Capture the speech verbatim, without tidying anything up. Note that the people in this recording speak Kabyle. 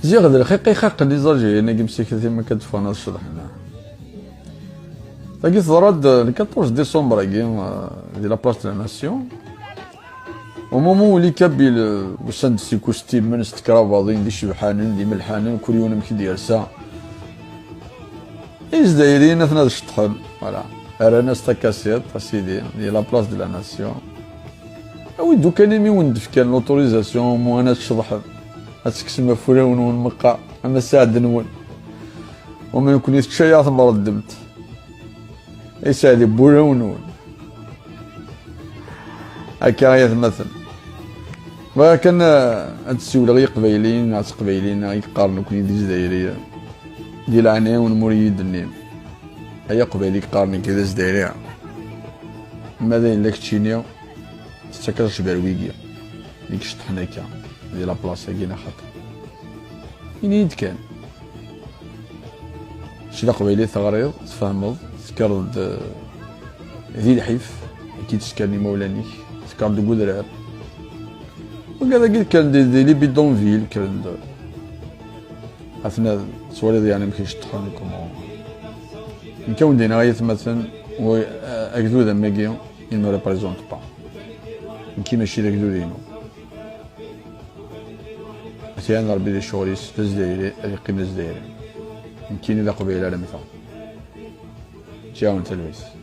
Ziɣ d lxiq ixaqen iẓaǧiyen-agi msiklet imakka d-ffɣen ad ceḍḥen. Tagi teḍra-d le quatorze décembre-agi, euh, di la place de la nation. Au moment où les Kabyles, euh, usan-d s ikustimen, s tekrabaḍin, d icebḥanen, d imelḥanen, kul yiwen amek i d-yersa. Izdayriyen atna ad ceṭṭḥen, voilà. Rran-as takasiṭ, a sidi, di la place de la nation. Awi-d ukan imi wen-d-fkan l'autorisation, mu ad tceḍḥem. Ad tekksem ɣef wulawen-nwen meqqar, ama sseɛd-nwen. Wama nekkni tečča-yaɣ temreddem. Yesɛed i wulawen-nwen. Akka ay atmaten. Bɣiɣ kan, eh, ad d-ssiwleɣ i Yiqbayliyen, neɣ Tiqbayliyin, neɣ i yeqqaren nekkni d Izzayriyen. Di leɛnaya-nwen ma ur iyi-d-tennim. Ay Aqbayli yeqqaren nekk d Azdayri. Ma d ayen la keččini, tettak acbar wigi. I iceṭṭḥen akka, di la place-agi neɣ xaṭi. Ini-yi-d kan. Kečč d aqbayli, teɣriḍ, tfehmeḍ, tekkreḍ-d, eh, di lḥif, i k-id-ssekren imawlan-ik, tekkreḍ deg udrar. Wigad-agi kkren di, di les bidonvilles, kkren-d. Atna tettwaliḍ yeɛni amek i ceṭṭḥen, comment. Nekk a wen-d-iniɣ ay atmaten, wa, eh, agdud am wagi, il ne représente pas. Nekki mačči d agdud-inu. Ad t-iɛin Rebbi di ccɣel-is, d Azzayri, ad yeqqim d Azzayri. Nekkini d Aqbayli alamma. Ǧǧiɣ-awen talwit.